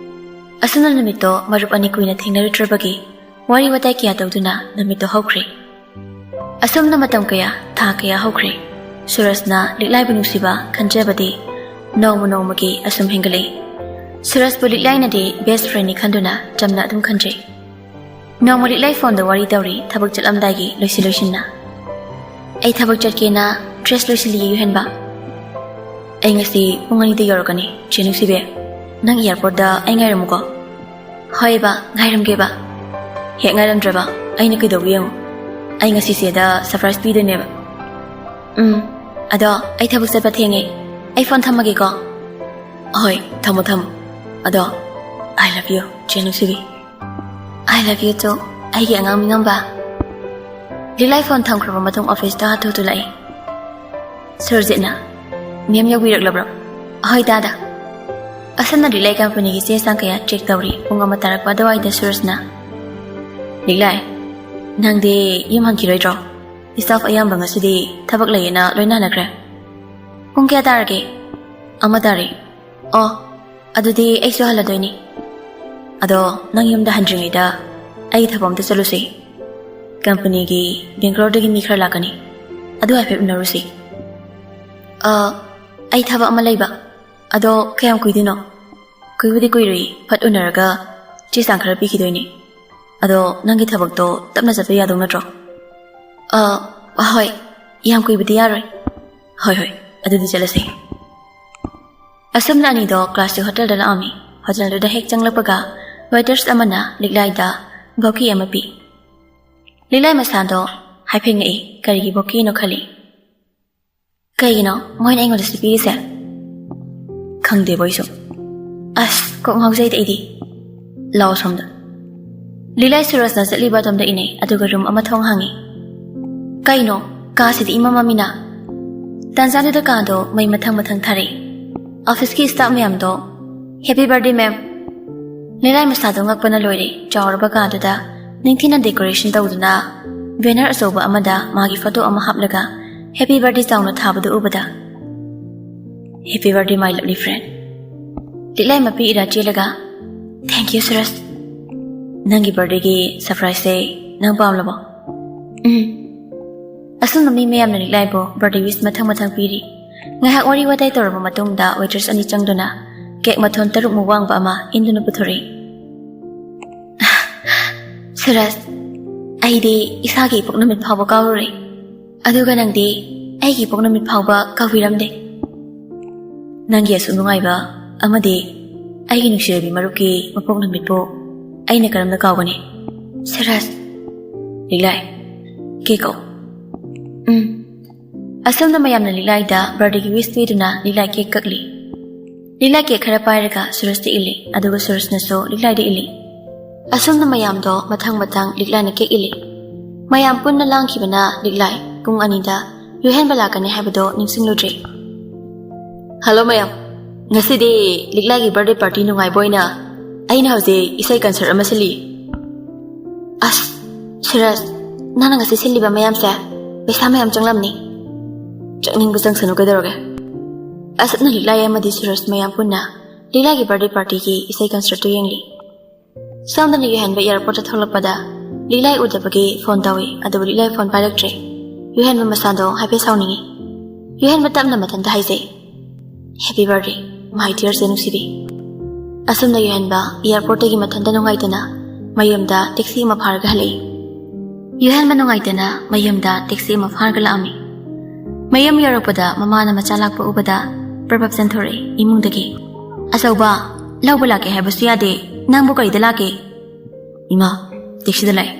ꯑꯁꯨꯝꯅ ꯅꯨꯃꯤꯠꯇꯣ ꯃꯔꯨꯞ ꯑꯅꯤ ꯀꯨꯏꯅ ꯊꯦꯡꯅꯔꯨꯗ꯭ꯔꯕꯒꯤ ꯋꯥꯔꯤ ꯋꯥꯇꯥꯏ ꯀꯌꯥ ꯇꯧꯗꯨꯅ ꯅꯨꯃꯤꯠꯇꯣ ꯍꯧꯈ꯭ꯔꯦ꯫ ꯑꯁꯨꯝꯅ ꯃꯇꯝ ꯀꯌꯥ, ꯊꯥ ꯀꯌꯥ ꯍꯧꯈ꯭ꯔꯦ꯫ ꯁꯨꯔꯖꯅ ꯂꯤꯛꯂꯥꯏꯕꯨ ꯅꯨꯡꯁꯤꯕ ꯈꯟꯖꯕꯗꯤ ꯅꯣꯡꯃ ꯅꯣꯡꯃꯒꯤ ꯑꯁꯨꯝ ꯍꯦꯟꯒꯠꯂꯛꯏ꯫ ꯁꯨꯔꯖꯄꯨ ꯂꯤꯛꯂꯥꯏꯅꯗꯤ best friendꯅꯤ ꯈꯟꯗꯨꯅ ꯆꯝꯅ ꯑꯗꯨꯝ ꯈꯟꯖꯩ꯫ ꯅꯣꯡꯃ ꯂꯤꯛꯂꯥꯏ ꯐꯣꯟꯗ ꯋꯥꯔꯤ ꯇꯧꯔꯤ, ꯊꯕꯛ ꯆꯠꯂꯝꯗꯥꯏꯒꯤ ꯂꯣꯏꯁꯤꯟ ꯂꯣꯏꯁꯤꯟꯅ꯫ ꯑꯩ ꯊꯕꯛ ꯆꯠꯀꯦꯅ dress ꯂꯣꯏꯁꯤꯜꯂꯤꯌꯦ ꯌꯨꯍꯦꯟꯕ꯫ ꯑꯩ ꯉꯁꯤ ꯄꯨꯡ ꯑꯅꯤꯗ ꯌꯧꯔꯛꯀꯅꯤ, ꯆꯦ ꯅꯨꯡꯁꯤꯕꯤ꯫ ꯅꯪ airportꯇ ꯑꯩ ꯉꯥꯏꯔꯝꯃꯨꯀꯣ꯫ ꯍꯣꯏꯕ, ꯉꯥꯏꯔꯝꯒꯦꯕ꯫ ꯍꯦꯛ ꯉꯥꯏꯔꯝꯗ꯭ꯔꯕ ꯑꯩꯅ ꯀꯩꯗꯧꯕ ꯌꯦꯡꯉꯨ꯫ ꯑꯩ ꯉꯁꯤ ꯆꯦꯗ surprise ꯄꯤꯗꯣꯏꯅꯦꯕ꯫ ꯎꯝ, ꯑꯗꯣ ꯑꯩ ꯊꯕꯛ ꯆꯠꯄ ꯊꯦꯡꯉꯦ꯫ ꯑꯩ ꯐꯣꯟ ꯊꯝꯃꯒꯦꯀꯣ꯫ ꯍꯣꯏ, ꯊꯝꯃꯣ, ꯊꯝꯃꯣ꯫ ꯑꯗꯣ, I love you, ꯆꯦ ꯅꯨꯡꯁꯤꯕꯤ꯫ I love you too, ꯑꯩꯒꯤ ꯑꯉꯥꯡ ꯃꯤꯉꯝꯕ꯫ ꯂꯤꯛꯂꯥꯏ ꯐꯣꯟ ꯊꯝꯈ꯭ꯔꯕ ꯃꯇꯨꯡ officeꯇ ꯍꯥꯊꯨ ꯍꯥꯊꯨ ꯂꯥꯛꯏ꯫ ꯁꯨꯔꯖꯤꯠꯅ, "ꯃꯦꯝ ꯌꯧꯕꯤꯔꯛꯂꯕ꯭ꯔꯣ?" "ꯍꯣꯏ, ꯗꯥꯗꯥ꯫" ꯑꯁꯨꯝꯅ ꯂꯤꯛꯂꯥꯏ ꯀꯝꯄꯅꯤꯒꯤ ꯆꯦ ꯆꯥꯡ ꯀꯌꯥ check ꯇꯧꯔꯤ꯫ ꯄꯨꯡ ꯑꯃ ꯇꯥꯔꯛꯄ ꯑꯗꯨꯋꯥꯏꯗ ꯁꯨꯔꯖꯅ, "ꯂꯤꯛꯂꯥꯏ, ꯅꯪꯗꯤ ꯌꯨꯝ ꯍꯟꯈꯤꯔꯣꯏꯗ꯭ꯔꯣ? Staff ꯑꯌꯥꯝꯕ ꯉꯁꯤꯗꯤ ꯊꯕꯛ ꯂꯩꯌꯦꯅ ꯂꯣꯏꯅ ꯍꯟꯅꯈ꯭ꯔꯦ꯫ ꯄꯨꯡ ꯀꯌꯥ ꯇꯥꯔꯒꯦ?" "ꯑꯃ ꯇꯥꯔꯦ꯫" "ꯑꯣ, ꯑꯗꯨꯗꯤ ꯑꯩꯁꯨ ꯍꯜꯂꯗꯣꯏꯅꯤ꯫ ꯑꯗꯣ ꯅꯪ ꯌꯨꯝꯗ ꯍꯟꯗ꯭ꯔꯤꯉꯩꯗ ꯑꯩ ꯊꯕꯛ ꯑꯝꯇ ꯆꯠꯂꯨꯁꯤ꯫ ꯀꯝꯄꯅꯤꯒꯤ ꯕꯦꯡꯒ꯭ꯂꯣꯔꯗꯒꯤ ꯃꯤ ꯈꯔ ꯂꯥꯛꯀꯅꯤ꯫ ꯑꯗꯨ ꯍꯥꯏꯐꯦꯠ ꯎꯅꯔꯨꯁꯤ꯫" "ꯑ, ꯑꯩ ꯊꯕꯛ ꯑꯃ ꯂꯩꯕ꯫ ꯑꯗꯣ ꯀꯌꯥꯝ ꯀꯨꯏꯗꯣꯏꯅꯣ?" "ꯀꯨꯏꯕꯨꯗꯤ ꯀꯨꯏꯔꯣꯏ, ꯐꯠ ꯎꯅꯔꯒ ꯆꯦ ꯆꯥꯡ ꯈꯔ ꯄꯤꯈꯤꯗꯣꯏꯅꯤ꯫ ꯑꯗꯣ ꯅꯪꯒꯤ ꯊꯕꯛꯇꯣ ꯇꯞꯅ ꯆꯠꯄ ꯌꯥꯗꯧ ꯅꯠꯇ꯭ꯔꯣ?" "ꯑ, ꯍꯣꯏ, ꯌꯥꯝ ꯀꯨꯏꯕꯗꯤ ꯌꯥꯔꯣꯏ꯫" "ꯍꯣꯏ, ꯍꯣꯏ, ꯑꯗꯨꯗꯤ ꯆꯠꯂꯁꯤ꯫" ꯑꯁꯨꯝꯅ ꯑꯅꯤꯗꯣ classꯀꯤ hotelꯗ ꯂꯥꯛꯑꯝꯃꯤ꯫ Hotelꯗꯨꯗ ꯍꯦꯛ ꯆꯪꯂꯛꯄꯒ waiters ꯑꯃꯅ ꯂꯤꯛꯂꯥꯏꯗ ꯕꯥꯎꯀꯤ ꯑꯃ ꯄꯤ꯫ ꯂꯤꯛꯂꯥꯏ ꯃꯁꯥꯗꯣ ꯑꯩ ꯐꯦꯡꯉꯛꯏ꯫ ꯀꯔꯤꯒꯤ ꯕꯣꯀꯦꯅꯣ ꯈꯜꯂꯤ꯫ ꯀꯩꯒꯤꯅꯣ ꯃꯣꯏꯅ ꯑꯩꯉꯣꯟꯗ ꯁꯤ ꯄꯤꯔꯤꯁꯦ? ꯈꯪꯗꯦꯕꯣ ꯑꯩꯁꯨ꯫ ꯑꯁ, ꯀꯣꯛ ꯉꯥꯎꯖꯩꯗ ꯑꯩꯗꯤ꯫ ꯂꯥꯛꯑꯣ ꯁꯣꯝꯗ꯫ ꯂꯤꯂꯥꯏ ꯁꯨꯔꯖꯅ ꯆꯠꯂꯤꯕ ꯑꯗꯣꯝꯗ ꯏꯅꯩ, ꯑꯗꯨꯒ ꯔꯨꯝ ꯑꯃ ꯊꯣꯡ ꯍꯥꯡꯉꯤ꯫ ꯀꯩꯅꯣ, ꯀꯥꯁꯤꯗꯤ ꯏꯃꯝ ꯃꯝꯃꯤꯅ? ꯇꯥꯟꯖꯥꯗꯨꯗ ꯀꯥꯗꯣ ꯃꯩ ꯃꯊꯪ ꯃꯊꯪ ꯊꯥꯔꯛꯏ꯫ ꯑꯣꯐꯤꯁꯀꯤ ꯁ꯭ꯇꯥꯐ ꯃꯌꯥꯝꯗꯣ, "ꯍꯦꯄꯤ ꯕꯥꯔꯗꯦ, ꯃꯦꯝ!" ꯂꯤꯂꯥꯏ ꯃꯁꯥꯗꯣ ꯉꯛꯄꯅ ꯂꯣꯏꯔꯦ꯫ ꯆꯥꯎꯔꯕ ꯀꯥꯗꯨꯗ ꯅꯤꯡꯊꯤꯅ ꯗꯦꯀꯣꯔꯦꯁꯟ ꯇꯧꯗꯨꯅ ꯕꯦꯅꯔ ꯑꯆꯧꯕ ꯑꯃꯗ ꯃꯥꯒꯤ ꯐꯣꯇꯣ ꯑꯃ ꯍꯥꯞꯂꯒ ꯍꯦꯄꯤ ꯕꯥꯔꯗꯦ ꯆꯥꯎꯅ ꯊꯥꯕꯗꯨ ꯎꯕꯗ, "Happy birthday, my lovely friend!" ꯂꯤꯛꯂꯥꯏ ꯃꯄꯤ ꯏꯔꯥ ꯆꯦꯜꯂꯒ, "Thank you, ꯁꯨꯔꯖ꯫ ꯅꯪꯒꯤ ꯕꯥꯔꯗꯦꯒꯤ ꯁꯔꯄ꯭ꯔꯥꯏꯖꯁꯦ ꯅꯪ ꯄꯥꯝꯂꯕꯣ?" "ꯎꯝ꯫" ꯑꯁꯨꯝꯅ ꯃꯤ ꯃꯌꯥꯝꯅ ꯂꯤꯛꯂꯥꯏꯕꯨ ꯕꯥꯔꯗꯦ ꯋꯤꯁ ꯃꯊꯪ ꯃꯊꯪ ꯄꯤꯔꯤ꯫ ꯉꯥꯏꯍꯥꯛ ꯋꯥꯔꯤ ꯋꯥꯇꯥꯏ ꯇꯧꯔꯕ ꯃꯇꯨꯡꯗ ꯋꯦꯇ꯭ꯔꯦꯁ ꯑꯅꯤ ꯆꯪꯗꯨꯅ ꯀꯦꯛ ꯃꯊꯣꯟ ꯇꯔꯨꯛꯃꯨꯛ ꯋꯥꯡꯕ ꯑꯃ ꯏꯟꯗꯨꯅ ꯄꯨꯊꯣꯔꯛꯏ꯫ "ꯁꯨꯔꯖ, ꯑꯩꯗꯤ ꯏꯁꯥꯒꯤ ꯏꯄꯣꯛ ꯅꯨꯃꯤꯠ ꯐꯥꯎꯕ ꯀꯥꯎꯔꯨꯔꯦ꯫ ꯑꯗꯨꯒ ꯅꯪꯗꯤ ꯑꯩꯒꯤ ꯏꯄꯣꯛ ꯅꯨꯃꯤꯠ ꯐꯥꯎꯕ ꯀꯥꯎꯕꯤꯔꯝꯗꯦ꯫ ꯅꯪꯒꯤ ꯑꯁꯨꯛ ꯅꯨꯡꯉꯥꯏꯕ ꯑꯃꯗꯤ ꯑꯩꯒꯤ ꯅꯨꯡꯁꯤꯔꯕꯤ ꯃꯔꯨꯞꯀꯤ ꯃꯄꯣꯛ ꯅꯨꯃꯤꯠꯄꯨ ꯑꯩꯅ ꯀꯔꯝꯅ ꯀꯥꯎꯒꯅꯤ?" "ꯁꯨꯔꯖ꯫" "ꯂꯤꯛꯂꯥꯏ, ꯀꯦꯛ ꯀꯛꯎ꯫" "ꯎꯝ꯫" ꯑꯁꯨꯝꯅ ꯃꯌꯥꯝꯅ ꯂꯤꯛꯂꯥꯏꯗ ꯕꯥꯔꯗꯦꯒꯤ ꯋꯤꯁ ꯄꯤꯗꯨꯅ ꯂꯤꯛꯂꯥꯏ ꯀꯦꯛ ꯀꯛꯂꯤ꯫ ꯂꯤꯛꯂꯥꯏ ꯀꯦꯛ ꯈꯔ ꯄꯥꯏꯔꯒ ꯁꯨꯔꯖꯇ ꯏꯜꯂꯤ, ꯑꯗꯨꯒ ꯁꯨꯔꯖꯅꯁꯨ ꯂꯤꯛꯂꯥꯏꯗ ꯏꯜꯂꯤ꯫ ꯑꯁꯨꯝꯅ ꯃꯌꯥꯝꯗꯣ ꯃꯊꯪ ꯃꯊꯪ ꯂꯤꯛꯂꯥꯏꯅ ꯀꯦꯛ ꯏꯜꯂꯤ꯫ ꯃꯌꯥꯝ ꯄꯨꯟꯅ ꯂꯥꯡꯈꯤꯕꯅ ꯂꯤꯛꯂꯥꯏ ꯄꯨꯡ ꯑꯅꯤꯗ ꯌꯨꯍꯦꯟꯕ ꯂꯥꯛꯀꯅꯤ ꯍꯥꯏꯕꯗꯣ ꯅꯤꯡꯁꯤꯡꯂꯨꯗ꯭ꯔꯦ꯫ "ꯍꯜꯂꯣ ꯃꯌꯥꯝ, ꯉꯁꯤꯗꯤ ꯂꯤꯛꯂꯥꯏꯒꯤ ꯕꯥꯔꯗꯦ ꯄꯥꯔꯇꯤ ꯅꯨꯡꯉꯥꯏꯕ ꯑꯣꯏꯅ ꯑꯩꯅ ꯍꯧꯖꯤꯛ ꯏꯁꯩ ꯀꯟꯁꯔꯠ ꯑꯃ ꯁꯤꯜꯂꯤ꯫" "ꯑꯁ, ꯁꯨꯔꯖ, ꯅꯪꯅ ꯉꯁꯤ ꯁꯤꯜꯂꯤꯕ ꯃꯌꯥꯝꯁꯦ ꯄꯩꯁꯥ ꯃꯌꯥꯝ ꯆꯪꯂꯝꯅꯤ꯫" "ꯆꯪꯅꯤꯡꯕ ꯆꯪꯁꯅꯨ, ꯀꯩꯗꯧꯔꯒꯦ?" ꯑꯁꯨꯝꯅ ꯂꯤꯛꯂꯥꯏ ꯑꯃꯗꯤ ꯁꯨꯔꯖ ꯃꯌꯥꯝ ꯄꯨꯟꯅ ꯂꯤꯛꯂꯥꯏꯒꯤ ꯕꯥꯔꯗꯦ ꯄꯥꯔꯇꯤꯒꯤ ꯏꯁꯩ ꯀꯟꯁꯔꯠꯇꯨ ꯌꯦꯡꯂꯤ꯫ ꯁꯣꯝꯗꯅ ꯌꯨꯍꯦꯟꯕ ꯑꯦꯌꯥꯔꯄꯣꯔꯠꯇ ꯊꯣꯛꯂꯛꯄꯗ ꯂꯤꯛꯂꯥꯏ ꯎꯗꯕꯒꯤ ꯐꯣꯟ ꯇꯧꯏ, ꯑꯗꯨꯕꯨ ꯂꯤꯛꯂꯥꯏ ꯐꯣꯟ ꯄꯥꯏꯔꯛꯇ꯭ꯔꯦ꯫ ꯌꯨꯍꯦꯟꯕ ꯃꯁꯥꯗꯣ ꯍꯥꯏꯐꯦꯠ ꯁꯥꯎꯅꯤꯡꯏ꯫ ꯌꯨꯍꯦꯟꯕ ꯇꯞꯅ ꯃꯊꯟꯇ ꯍꯥꯏꯖꯩ, "Happy birthday, my dear ꯆꯦ ꯅꯨꯡꯁꯤꯕꯤ꯫" ꯑꯁꯨꯝꯅ ꯌꯨꯍꯦꯟꯕ ꯑꯦꯌꯥꯔꯄꯣꯔꯠꯇꯒꯤ ꯃꯊꯟꯇ ꯅꯨꯡꯉꯥꯏꯇꯅ ꯃꯌꯨꯝꯗ ꯇꯦꯛꯁꯤ ꯑꯃ ꯐꯥꯔꯒ ꯍꯜꯂꯛꯏ꯫ ꯌꯨꯍꯦꯟꯕ ꯅꯨꯡꯉꯥꯏꯇꯅ ꯃꯌꯨꯝꯗ ꯇꯦꯛꯁꯤ ꯑꯃ ꯐꯥꯔꯒ ꯂꯥꯛꯑꯝꯃꯤ꯫ ꯃꯌꯨꯝ ꯌꯧꯔꯛꯄꯗ ꯃꯃꯥꯅ ꯃꯆꯥ ꯂꯥꯛꯄ ꯎꯕꯗ ꯄ꯭ꯔꯕꯞ ꯆꯦꯟꯊꯣꯔꯛꯏ ꯏꯃꯨꯡꯗꯒꯤ꯫ "ꯑꯆꯧꯕ, ꯂꯧꯕ ꯂꯥꯛꯀꯦ ꯍꯥꯏꯕꯁꯨ ꯌꯥꯗꯦ, ꯅꯪꯕꯨ ꯀꯔꯤꯗ ꯂꯥꯛꯀꯦ?" "ꯏꯃꯥ, ꯇꯦꯛꯁꯤꯗ ꯂꯥꯛꯑꯦ꯫"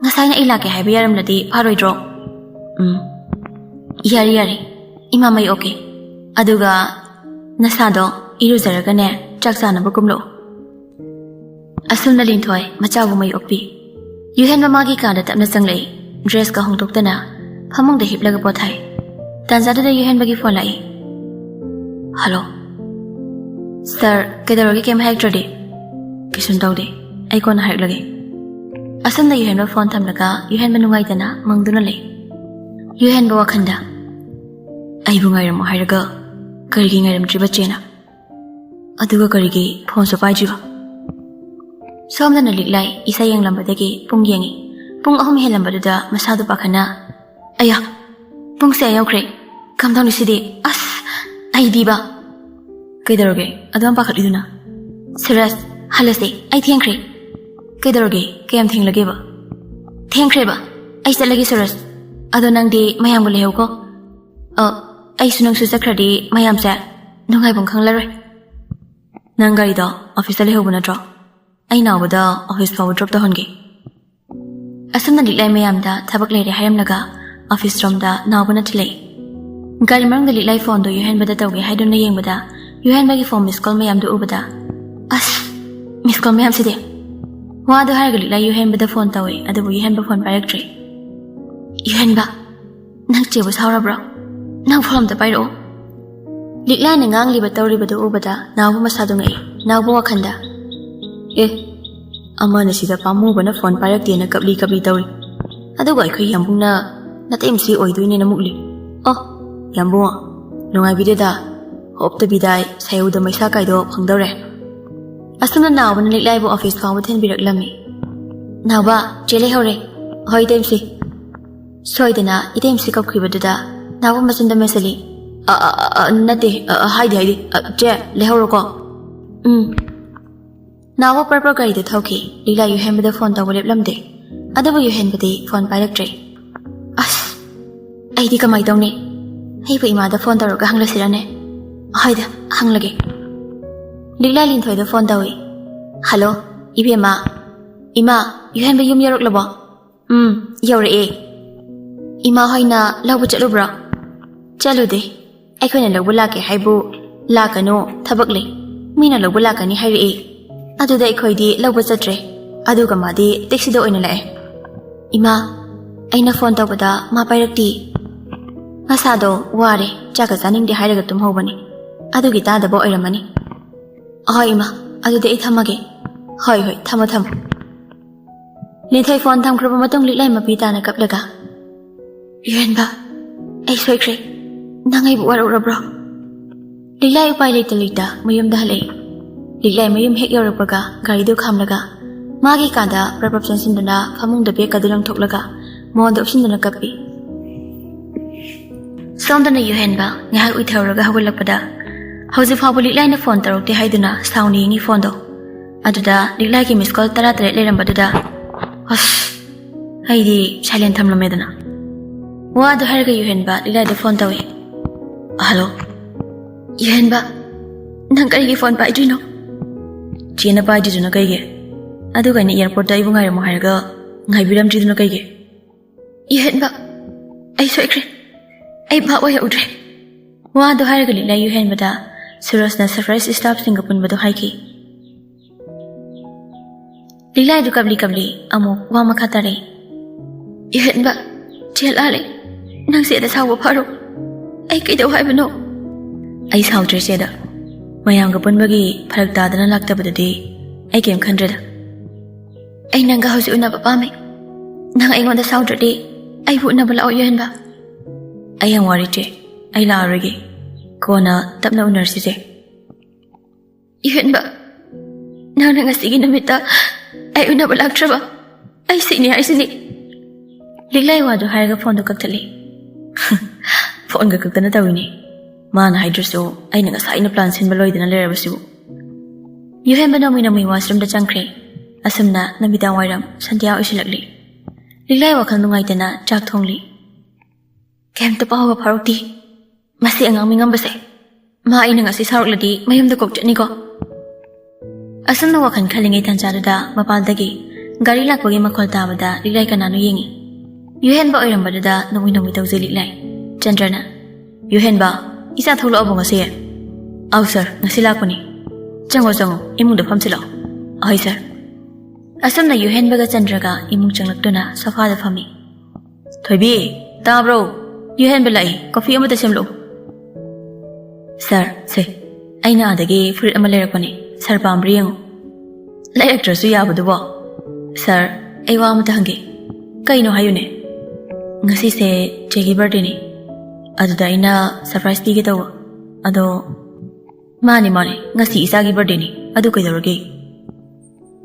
ꯉꯁꯥꯏꯅ ꯑꯩ ꯂꯥꯛꯀꯦ ꯍꯥꯏꯕ ꯌꯥꯔꯝꯂꯗꯤ ꯐꯥꯔꯣꯏꯗ꯭ꯔꯣ? ꯎꯝ, ꯌꯥꯔꯦ, ꯌꯥꯔꯦ, ꯏꯃꯥ ꯃꯩ ꯑꯣꯛꯀꯦ꯫ ꯑꯗꯨꯒ ꯅꯁꯥꯗꯣ ꯏꯔꯨꯖꯔꯒꯅꯦ, ꯆꯥꯛ ꯆꯥꯅꯕ ꯀꯨꯝꯂꯛꯑꯣ꯫ ꯑꯁꯨꯝꯅ ꯂꯤꯟꯊꯣꯏ ꯃꯆꯥꯕꯨ ꯃꯩ ꯑꯣꯛꯄꯤ꯫ ꯌꯨꯍꯦꯟꯕ ꯃꯥꯒꯤ ꯀꯥꯗ ꯇꯞꯅ ꯆꯪꯂꯛꯏ꯫ ꯗ꯭ꯔꯦꯁꯀ ꯍꯣꯡꯗꯣꯛꯇꯅ ꯐꯃꯨꯡꯗ ꯍꯤꯞꯂꯒ ꯄꯣꯊꯥꯏ꯫ ꯇꯥꯟꯖꯥꯗꯨꯗ ꯌꯨꯍꯦꯟꯕꯒꯤ ꯐꯣꯟ ꯂꯥꯛꯏ꯫ ꯍꯜꯂꯣ꯫ ꯁꯥꯔ, ꯀꯩꯗꯧꯔꯒꯦ? ꯀꯩꯝ ꯍꯥꯏꯔꯛꯇ꯭ꯔꯗꯤ? ꯀꯩꯁꯨꯝ ꯇꯧꯗꯦ, ꯑꯩ ꯀꯣꯟꯅ ꯍꯥꯏꯔꯛꯂꯒꯦ꯫ ꯑꯁꯨꯝꯅ ꯌꯨꯍꯦꯟꯕ ꯐꯣꯟ ꯊꯝꯂꯒ ꯌꯨꯍꯦꯟꯕ ꯅꯨꯡꯉꯥꯏꯇꯅ ꯃꯪꯗꯨꯅ ꯂꯩ꯫ ꯌꯨꯍꯦꯟꯕ ꯋꯥꯈꯜꯗ, "ꯑꯩꯕꯨ ꯉꯥꯏꯔꯝꯃꯣ ꯍꯥꯏꯔꯒ ꯀꯔꯤꯒꯤ ꯉꯥꯏꯔꯝꯗ꯭ꯔꯤꯕ ꯆꯦꯅ? ꯑꯗꯨꯒ ꯀꯔꯤꯒꯤ ꯐꯣꯟꯁꯨ ꯄꯥꯏꯗ꯭ꯔꯤꯕ?" ꯁꯣꯝꯗꯅ ꯂꯤꯛꯂꯥꯏ ꯏꯁꯩ ꯌꯦꯡꯂꯝꯕꯗꯒꯤ ꯄꯨꯡ ꯌꯦꯡꯉꯤ꯫ ꯄꯨꯡ ꯑꯍꯨꯝ ꯍꯦꯜꯂꯝꯕꯗꯨꯗ ꯃꯁꯥꯗꯨ ꯄꯥꯈꯠꯅ, "ꯑꯌꯥ, ꯄꯨꯡꯁꯦ ꯑꯥ ꯌꯧꯈ꯭ꯔꯦ꯫ ꯀꯝꯗꯧꯅꯤ ꯁꯤꯗꯤ? ꯑꯁ, ꯑꯩꯗꯤꯕ!" "ꯀꯩꯗꯧꯔꯒꯦ ꯑꯗꯨꯌꯥꯝ ꯄꯥꯈꯠꯂꯤꯗꯨꯅ?" "ꯁꯨꯔꯖ, ꯍꯜꯂꯁꯦ, ꯑꯩ ꯊꯦꯡꯈ꯭ꯔꯦ꯫" "ꯀꯩꯗꯧꯔꯒꯦ? ꯀꯌꯥꯝ ꯊꯦꯡꯂꯒꯦꯕ?" "ꯊꯦꯡꯈ꯭ꯔꯦꯕ, ꯑꯩ ꯆꯠꯂꯒꯦ ꯁꯨꯔꯖ꯫ ꯑꯗꯣ ꯅꯪꯗꯤ ꯃꯌꯥꯝꯒ ꯂꯩꯍꯧꯀꯣ꯫ ꯑ, ꯑꯩꯁꯨ ꯅꯪꯁꯨ ꯆꯠꯈ꯭ꯔꯗꯤ ꯃꯌꯥꯝꯁꯦ ꯅꯨꯡꯉꯥꯏꯐꯝ ꯈꯪꯂꯔꯣꯏ꯫ ꯅꯪ ꯒꯥꯔꯤꯗꯣ ꯑꯣꯐꯤꯁꯇ ꯂꯩꯍꯧꯕ ꯅꯠꯇ꯭ꯔꯣ? ꯑꯩ ꯅꯥꯎꯕꯗ ꯑꯣꯐꯤꯁ ꯐꯥꯎꯕ ꯗ꯭ꯔꯣꯞ ꯇꯧꯍꯟꯒꯦ꯫" ꯑꯁꯨꯝꯅ ꯂꯤꯛꯂꯥꯏ ꯃꯌꯥꯝꯗ ꯊꯕꯛ ꯂꯩꯔꯦ ꯍꯥꯏꯔꯝꯂꯒ ꯑꯣꯐꯤꯁ ꯔꯣꯝꯗ ꯅꯥꯎꯕꯅ ꯊꯤꯜꯂꯛꯏ꯫ ꯒꯥꯔꯤ ꯃꯅꯨꯡꯗ ꯂꯤꯛꯂꯥꯏ ꯐꯣꯟꯗꯨ ꯌꯨꯍꯦꯟꯕꯗ ꯇꯧꯒꯦ ꯍꯥꯏꯗꯨꯅ ꯌꯦꯡꯕꯗ, ꯌꯨꯍꯦꯟꯕꯒꯤ ꯐꯣꯟ ꯃꯤꯁ ꯀꯣꯜ ꯃꯌꯥꯝꯗꯨ ꯎꯕꯗ, "ꯑꯁ, ꯃꯤꯁ ꯀꯣꯜ ꯃꯌꯥꯝꯁꯤꯗꯤ!" ꯋꯥꯗꯨ ꯍꯥꯏꯔꯒ ꯂꯤꯛꯂꯥꯏ ꯌꯨꯍꯦꯟꯕꯗ ꯐꯣꯟ ꯇꯧꯏ, ꯑꯗꯨꯕꯨ ꯌꯨꯍꯦꯟꯕ ꯐꯣꯟ ꯄꯥꯏꯔꯛꯇ꯭ꯔꯦ꯫ "ꯌꯨꯍꯦꯟꯕ, ꯅꯪ ꯆꯦꯕꯨ ꯁꯥꯎꯔꯕ꯭ꯔꯣ? ꯅꯪ ꯐꯣꯟ ꯑꯝꯇ ꯄꯥꯏꯔꯛꯑꯣ꯫" ꯂꯤꯛꯂꯥꯏꯅ ꯉꯥꯡꯂꯤꯕ ꯇꯧꯔꯤꯕꯗꯨ ꯎꯕꯗ ꯅꯥꯎꯕ ꯃꯁꯥꯗꯨ ꯉꯛꯏ꯫ ꯅꯥꯎꯕ ꯋꯥꯈꯜꯗ, "ꯑꯦ, ꯑꯃꯅ ꯁꯤꯗ ꯄꯥꯝꯃꯨꯕꯅ ꯐꯣꯟ ꯄꯥꯏꯔꯛꯇꯦꯅ ꯀꯞꯂꯤ ꯀꯞꯂꯤ ꯇꯧꯔꯤ, ꯑꯗꯨꯒ ꯑꯩꯈꯣꯏ ꯌꯥꯝꯕꯨꯡꯅ ꯅꯇꯩꯃꯁꯤ ꯑꯣꯏꯗꯣꯏꯅꯦꯅ ꯃꯨꯛꯂꯤ꯫ ꯑꯣ, ꯌꯥꯝꯕꯨꯡ, ꯅꯨꯡꯉꯥꯏꯕꯤꯔꯦꯗ, ꯍꯣꯞꯇꯕꯤꯗꯥꯏ ꯁꯥꯏꯌꯧꯗ ꯃꯩꯁꯥ ꯀꯥꯏꯗꯣ ꯐꯪꯗꯧꯔꯦ꯫" ꯑꯁꯨꯝꯅ ꯅꯥꯎꯕꯅ ꯂꯤꯛꯂꯥꯏꯕꯨ ꯑꯣꯐꯤꯁ ꯐꯥꯎꯕ ꯊꯤꯟꯕꯤꯔꯛꯂꯝꯃꯤ꯫ "ꯅꯥꯎꯕ, ꯆꯦ ꯂꯩꯍꯧꯔꯦ꯫" "ꯍꯣꯏ, ꯏꯇꯩꯃꯁꯤ꯫" ꯁꯣꯏꯗꯅ ꯏꯇꯩꯃꯁꯤ ꯀꯞꯈꯤꯕꯗꯨꯗ ꯅꯥꯎꯕ ꯃꯆꯤꯟꯗ ꯃꯦꯁꯜꯂꯤ꯫ "ꯑ, ꯑ, ꯑ, ꯑ, ꯅꯠꯇꯦ, ꯑ, ꯑ, ꯍꯥꯏꯗꯦ, ꯍꯥꯏꯗꯦ꯫ ꯑ, ꯆꯦ, ꯂꯩꯍꯧꯔꯣꯀꯣ꯫" "ꯎꯝ꯫" ꯅꯥꯎꯕ ꯄꯔꯄ ꯒꯥꯔꯤꯗ ꯊꯧꯈꯤ꯫ ꯂꯤꯛꯂꯥꯏ ꯌꯨꯍꯦꯟꯕꯗ ꯐꯣꯟ ꯇꯧꯕ ꯂꯦꯞꯂꯝꯗꯦ꯫ ꯑꯗꯨꯕꯨ ꯌꯨꯍꯦꯟꯕꯗꯤ ꯐꯣꯟ ꯄꯥꯏꯔꯛꯇ꯭ꯔꯦ꯫ "ꯑꯁ, ꯑꯩꯗꯤ ꯀꯃꯥꯏ ꯇꯧꯅꯤ? ꯑꯩꯕꯨ ꯏꯃꯥꯗ ꯐꯣꯟ ꯇꯧꯔꯒ ꯍꯪꯂꯁꯤꯔꯅꯦ? ꯍꯣꯏꯗ, ꯍꯪꯂꯒꯦ꯫" ꯂꯤꯛꯂꯥꯏ ꯂꯤꯟꯊꯣꯏꯗ ꯐꯣꯟ ꯇꯧꯏ꯫ "ꯍꯜꯂꯣ, ꯏꯕꯦꯝꯃ꯫ ꯏꯃꯥ, ꯌꯨꯍꯦꯟꯕ ꯌꯨꯝ ꯌꯧꯔꯛꯂꯕꯣ?" ꯎꯝ, ꯌꯧꯔꯛꯑꯦ꯫ ꯏꯃꯥ ꯍꯣꯏꯅ ꯂꯧꯕ ꯆꯠꯂꯨꯕ꯭ꯔꯣ? ꯆꯠꯂꯨꯗꯦ꯫ ꯑꯩꯈꯣꯏꯅ ꯂꯧꯕ ꯂꯥꯛꯀꯦ ꯍꯥꯏꯕꯨ, "ꯂꯥꯛꯀꯅꯨ, ꯊꯕꯛ ꯂꯩ, ꯃꯤꯅ ꯂꯧꯕ ꯂꯥꯛꯀꯅꯤ" ꯍꯥꯏꯔꯛꯏ꯫ ꯑꯗꯨꯗ ꯑꯩꯈꯣꯏꯗꯤ ꯂꯧꯕ ꯆꯠꯇ꯭ꯔꯦ꯫ ꯑꯗꯨꯒ ꯃꯥꯗꯤ ꯇꯦꯛꯁꯤꯗ ꯑꯣꯏꯅ ꯂꯥꯛꯑꯦ꯫ ꯏꯃꯥ, ꯑꯩꯅ ꯐꯣꯟ ꯇꯧꯕꯗ ꯃꯥ ꯄꯥꯏꯔꯛꯇꯦ꯫ ꯃꯁꯥꯗꯣ ꯋꯥꯔꯦ, ꯆꯥꯛꯀ ꯆꯥꯅꯤꯡꯗꯦ ꯍꯥꯏꯔꯒ ꯇꯨꯝꯍꯧꯕꯅꯤ꯫ ꯑꯗꯨꯒꯤ ꯇꯥꯗꯕ ꯑꯣꯏꯔꯝꯃꯅꯤ꯫ "ꯑꯍꯣꯏ ꯏꯃꯥ, ꯑꯗꯨꯗꯤ ꯑꯩ ꯊꯝꯃꯒꯦ"꯫ "ꯍꯣꯏ, ꯍꯣꯏ, ꯊꯝꯃꯣ, ꯊꯝꯃꯣ"꯫ ꯂꯤꯟꯊꯣꯏ ꯐꯣꯟ ꯊꯝꯈ꯭ꯔꯕ ꯃꯇꯨꯡ ꯂꯤꯛꯂꯥꯏ ꯃꯄꯤ ꯇꯥꯅ ꯀꯞꯂꯒ, "ꯌꯨꯍꯦꯟꯕ, ꯑꯩ ꯁꯣꯏꯈ꯭ꯔꯦ꯫ ꯅꯪ ꯑꯩꯕꯨ ꯋꯥꯔꯧꯔꯕ꯭ꯔꯣ?" ꯂꯤꯛꯂꯥꯏ ꯎꯄꯥꯏ ꯂꯩꯇ ꯂꯩꯇ ꯃꯌꯨꯝꯗ ꯍꯜꯂꯛꯏ꯫ ꯂꯤꯛꯂꯥꯏ ꯃꯌꯨꯝ ꯍꯦꯛ ꯌꯧꯔꯛꯄꯒ ꯒꯥꯔꯤꯗꯨ ꯈꯥꯝꯂꯒ ꯃꯥꯒꯤ ꯀꯥꯗ ꯄ꯭ꯔꯞ ꯄ꯭ꯔꯞ ꯆꯪꯁꯤꯟꯗꯨꯅ ꯐꯃꯨꯡꯗ ꯕꯦꯒ ꯑꯗꯨ ꯂꯪꯊꯣꯛꯂꯒ ꯃꯣꯟꯗ ꯎꯞꯁꯤꯟꯗꯨꯅ ꯀꯞꯄꯤ꯫ ꯁꯣꯝꯗꯅ ꯌꯨꯍꯦꯟꯕ ꯉꯥꯏꯍꯥꯛ ꯎꯏꯊꯔꯨꯔꯒ ꯍꯧꯒꯠꯂꯛꯄꯗ ꯍꯧꯖꯤꯛ ꯐꯥꯎꯕ ꯂꯤꯛꯂꯥꯏꯅ ꯐꯣꯟ ꯇꯧꯔꯛꯇꯦ ꯍꯥꯏꯗꯨꯅ ꯁꯥꯎꯅ ꯌꯦꯡꯉꯤ ꯐꯣꯟꯗꯣ꯫ ꯑꯗꯨꯗ ꯂꯤꯛꯂꯥꯏꯒꯤ ꯃꯤꯁ ꯀꯣꯜ ꯇꯔꯥ ꯇꯔꯦꯠ ꯂꯩꯔꯝꯕꯗꯨꯗ, "ꯑꯁ, ꯑꯩꯗꯤ ꯁꯥꯏꯂꯦꯟ ꯊꯝꯂꯝꯃꯦꯗꯅ"꯫ ꯋꯥꯗꯨ ꯍꯥꯏꯔꯒ ꯌꯨꯍꯦꯟꯕ ꯂꯤꯛꯂꯥꯏꯗ ꯐꯣꯟ ꯇꯧꯏ꯫ "ꯍꯜꯂꯣ"꯫ "ꯌꯨꯍꯦꯟꯕ, ꯅꯪ ꯀꯔꯤꯒꯤ ꯐꯣꯟ ꯄꯥꯏꯗ꯭ꯔꯤꯅꯣ?" "ꯆꯦꯅ ꯄꯥꯏꯗ꯭ꯔꯤꯗꯨꯅ ꯀꯩꯒꯤ? ꯑꯗꯨꯒ ꯑꯩꯅ ꯑꯦꯌꯥꯔꯄꯣꯔꯠꯇ ꯑꯩꯕꯨ ꯉꯥꯏꯔꯝꯃꯣ ꯍꯥꯏꯔꯒ ꯉꯥꯏꯕꯤꯔꯝꯗ꯭ꯔꯤꯗꯨꯅ ꯀꯩꯒꯤ?" "ꯌꯨꯍꯦꯟꯕ, ꯑꯩ ꯁꯣꯏꯈ꯭ꯔꯦ꯫ ꯑꯩ ꯚꯥꯞ ꯑꯣꯏꯍꯧꯗ꯭ꯔꯦ"꯫ ꯋꯥꯗꯨ ꯍꯥꯏꯔꯒ ꯂꯤꯛꯂꯥꯏ ꯌꯨꯍꯦꯟꯕꯗ ꯁꯨꯔꯖꯅ ꯁꯔꯄ꯭ꯔꯥꯏꯖ ꯁ꯭ꯇꯥꯐꯁꯤꯡꯒ ꯄꯨꯟꯕꯗꯨ ꯍꯥꯏꯈꯤ꯫ ꯂꯤꯛꯂꯥꯏꯗꯨ ꯀꯞꯂꯤ ꯀꯞꯂꯤ ꯑꯃꯨꯛ ꯋꯥ ꯃꯈꯥ ꯇꯥꯔꯛꯏ꯫ "ꯌꯨꯍꯦꯟꯕ, ꯆꯦ ꯂꯥꯜꯂꯦ꯫ ꯅꯪ ꯆꯦꯗ ꯁꯥꯎꯕ ꯐꯥꯔꯣ꯫ ꯑꯩ ꯀꯩꯗꯧ ꯍꯥꯏꯕꯅꯣ?" "ꯑꯩ ꯁꯥꯎꯗ꯭ꯔꯦ ꯆꯦꯗ꯫ ꯃꯌꯥꯝꯒ ꯄꯨꯟꯕꯒꯤ ꯐꯔꯛ ꯇꯥꯗꯅ ꯂꯥꯛꯇꯕꯗꯨꯗꯤ ꯑꯩ ꯀꯩꯝ ꯈꯟꯗ꯭ꯔꯦꯗ꯫ ꯑꯩ ꯅꯪꯒ ꯍꯧꯖꯤꯛ ꯎꯅꯕ ꯄꯥꯝꯃꯦ꯫ ꯅꯪ ꯑꯩꯉꯣꯟꯗ ꯁꯥꯎꯗ꯭ꯔꯗꯤ ꯑꯩꯕꯨ ꯎꯅꯕ ꯂꯥꯛꯑꯣ ꯌꯨꯍꯦꯟꯕ"꯫ "ꯑꯩ ꯌꯥꯝ ꯋꯥꯔꯤ ꯆꯦ꯫ ꯑꯩ ꯂꯥꯛꯑꯔꯣꯏꯒꯦ꯫ ꯀꯣꯟꯅ ꯇꯞꯅ ꯎꯅꯔꯁꯤꯁꯦ"꯫ "ꯌꯨꯍꯦꯟꯕ, ꯅꯪꯅ ꯉꯁꯤꯒꯤ ꯅꯨꯃꯤꯠꯇ ꯑꯩ ꯎꯅꯕ ꯂꯥꯛꯇ꯭ꯔꯕ ꯑꯩ ꯁꯤꯅꯤ ꯍꯥꯏꯁꯤꯅꯤ"꯫ ꯂꯤꯛꯂꯥꯏ ꯋꯥꯗꯨ ꯍꯥꯏꯔꯒ ꯐꯣꯟꯗꯨ ꯀꯛꯊꯠꯂꯤ꯫ "ꯐꯣꯟꯒ ꯀꯛꯇꯅ ꯇꯧꯏꯅꯦ꯫ ꯃꯥꯅ ꯍꯥꯏꯗ꯭ꯔꯁꯨ ꯑꯩꯅ ꯉꯁꯥꯏꯅ ꯄ꯭ꯂꯥꯟ ꯁꯤꯟꯕ ꯂꯣꯏꯗꯅ ꯂꯩꯔꯕꯁꯤꯕꯨ"꯫ ꯌꯨꯍꯦꯟꯕ ꯅꯣꯡꯃꯩ ꯅꯣꯡꯃꯩ ꯋꯥꯁꯔꯨꯝꯗ ꯆꯪꯈ꯭ꯔꯦ꯫ ꯑꯁꯨꯝꯅ ꯅꯨꯃꯤꯗꯥꯡ ꯋꯥꯏꯔꯝ ꯁꯟꯙ꯭ꯌꯥ ꯑꯣꯏꯁꯤꯜꯂꯛꯂꯤ꯫ ꯂꯤꯛꯂꯥꯏ ꯋꯥꯈꯜ ꯅꯨꯡꯉꯥꯏꯇꯅ ꯆꯥꯛ ꯊꯣꯡꯂꯤ꯫ "ꯀꯩꯝꯇ ꯄꯥꯎꯒ ꯐꯥꯎꯔꯛꯇꯦ꯫ ꯃꯁꯤ ꯑꯉꯥꯡ ꯃꯤꯉꯝꯕꯁꯦ꯫ ꯃꯥ ꯑꯩꯅ ꯉꯁꯤ ꯁꯥꯎꯔꯛꯂꯗꯤ ꯃꯌꯨꯝꯗ ꯀꯣꯛ ꯆꯠꯅꯤꯀꯣ"꯫ ꯑꯁꯨꯝꯅ ꯋꯥꯈꯜ ꯈꯜꯂꯤꯉꯩ ꯇꯥꯟꯖꯥꯗꯨꯗ ꯃꯄꯥꯜꯗꯒꯤ ꯒꯥꯔꯤ ꯂꯥꯛꯄꯒꯤ ꯃꯈꯣꯜ ꯇꯥꯕꯗ ꯂꯤꯛꯂꯥꯏ ꯀꯅꯥꯅꯣ ꯌꯦꯡꯉꯤ꯫ ꯌꯨꯍꯦꯟꯕ ꯑꯣꯏꯔꯝꯕꯗꯨꯗ ꯅꯣꯡꯃꯤ ꯅꯣꯡꯃꯤ ꯇꯧꯖꯩ ꯂꯤꯛꯂꯥꯏ꯫ ꯆꯟꯗ꯭ꯔꯅ, "ꯌꯨꯍꯦꯟꯕ, ꯏꯆꯥ ꯊꯣꯛꯂꯛꯑꯕꯣ ꯉꯁꯤ?" "ꯑꯧ ꯁꯥꯔ, ꯉꯁꯤ ꯂꯥꯛꯄꯅꯤ꯫ ꯆꯪꯉꯣ ꯆꯪꯉꯣ, ꯏꯃꯨꯡꯗ ꯐꯝꯁꯤꯜꯂꯛꯑꯣ꯫" "ꯑꯍꯣꯏ ꯁꯥꯔ꯫" ꯑꯁꯨꯝꯅ ꯌꯨꯍꯦꯟꯕꯒ ꯆꯟꯗ꯭ꯔꯒ ꯏꯃꯨꯡ ꯆꯪꯂꯛꯇꯨꯅ ꯁꯣꯐꯥꯗ ꯐꯝꯃꯤ꯫ "ꯊꯣꯏꯕꯤ, ꯇꯥꯕ꯭ꯔꯣ? ꯌꯨꯍꯦꯟꯕ ꯂꯥꯛꯏ, ꯀꯣꯐꯤ ꯑꯃꯇ ꯁꯦꯝꯂꯛꯎ꯫" "ꯁꯥꯔ, ꯁꯦ, ꯑꯩꯅ ꯑꯥꯗꯒꯤ ꯐꯨꯔꯤꯠ ꯑꯃ ꯂꯩꯔꯛꯄꯅꯤ, ꯁꯥꯔ ꯄꯥꯝꯕ꯭ꯔꯥ ꯌꯦꯡꯉꯨ꯫" "ꯂꯩꯔꯛꯇ꯭ꯔꯁꯨ ꯌꯥꯕꯗꯨꯕꯣ?" "ꯁꯥꯔ, ꯑꯩ ꯋꯥ ꯑꯃꯇ ꯍꯪꯒꯦ꯫" "ꯀꯩꯅꯣ ꯍꯥꯏꯌꯨꯅꯦ?" "ꯉꯁꯤꯁꯦ ꯆꯦꯒꯤ ꯕꯥꯔꯗꯦꯅꯤ, ꯑꯗꯨꯗ ꯑꯩꯅ ꯁꯔꯄ꯭ꯔꯥꯏꯖ ꯄꯤꯒꯦ ꯇꯧꯕ꯫ ꯑꯗꯣ..." "ꯃꯥꯅꯤ ꯃꯥꯅꯤ, ꯉꯁꯤ ꯏꯆꯥꯒꯤ ꯕꯥꯔꯗꯦꯅꯤ, ꯑꯗꯨ ꯀꯩꯗꯧꯔꯒꯦ?"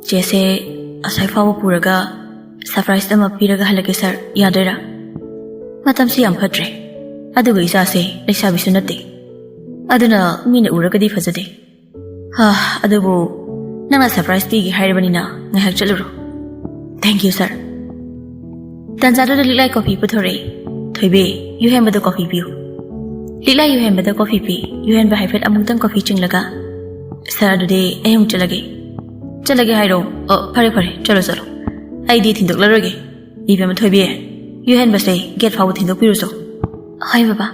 "ꯆꯦꯁꯦ ꯑꯁ꯭ꯋꯥꯏ ꯐꯥꯎꯕ ꯄꯨꯔꯒ ꯁꯔꯄ꯭ꯔꯥꯏꯖ ꯑꯃ ꯄꯤꯔꯒ ꯍꯜꯂꯛꯀꯦ ꯁꯥꯔ, ꯌꯥꯗꯣꯏꯔꯥ?" "ꯃꯇꯝꯁꯤ ꯌꯥꯝ ꯐꯠꯇ꯭ꯔꯦ, ꯑꯗꯨꯒ ꯏꯆꯥꯁꯦ ꯂꯩꯁꯥꯕꯤꯁꯨ ꯅꯠꯇꯦ, ꯑꯗꯨꯅ ꯃꯤꯅ ꯎꯔꯒꯗꯤ ꯐꯖꯗꯦ꯫ ꯍꯥ, ꯑꯗꯨꯕꯨ ꯅꯪꯅ ꯁꯔꯄ꯭ꯔꯥꯏꯖ ꯄꯤꯒꯦ ꯍꯥꯏꯔꯕꯅꯤꯅ ꯉꯥꯏꯍꯥꯛ ꯆꯠꯂꯨꯔꯣ꯫ Thank you sir." ꯇꯟꯖꯥꯗꯨꯗ ꯂꯤꯛꯂꯥꯏ ꯀꯣꯐꯤ ꯄꯨꯊꯣꯔꯛꯏ꯫ "ꯊꯣꯏꯕꯤ, ꯌꯨꯍꯦꯟꯕꯗ ꯀꯣꯐꯤ ꯄꯤꯌꯨ꯫" ꯂꯤꯛꯂꯥꯏ ꯌꯨꯍꯦꯟꯕꯗ ꯀꯣꯐꯤ ꯄꯤ꯫ ꯌꯨꯍꯦꯟꯕ ꯍꯥꯏꯐꯦꯠ ꯑꯃꯨꯛꯇꯪ ꯀꯣꯐꯤ ꯆꯤꯡꯂꯒ, "ꯁꯥꯔ, ꯑꯗꯨꯗꯤ ꯑꯩ ꯑꯃꯨꯛ ꯆꯠꯂꯒꯦ꯫" "ꯆꯠꯂꯒꯦ ꯍꯥꯏꯔꯣ? ꯑꯣ, ꯐꯔꯦ ꯐꯔꯦ, ꯆꯠꯂꯣ ꯆꯠꯂꯣ, ꯑꯩꯗꯤ ꯊꯤꯟꯗꯣꯛꯂꯔꯣꯏꯒꯦ꯫ ꯏꯕꯦꯝꯃ ꯊꯣꯏꯕꯤ, ꯌꯨꯍꯦꯟꯕꯁꯦ ꯒꯦꯠ ꯐꯥꯎꯕ ꯊꯤꯟꯗꯣꯛꯄꯤꯔꯨꯆꯣ꯫" "ꯍꯣꯏ ꯕꯕꯥ꯫"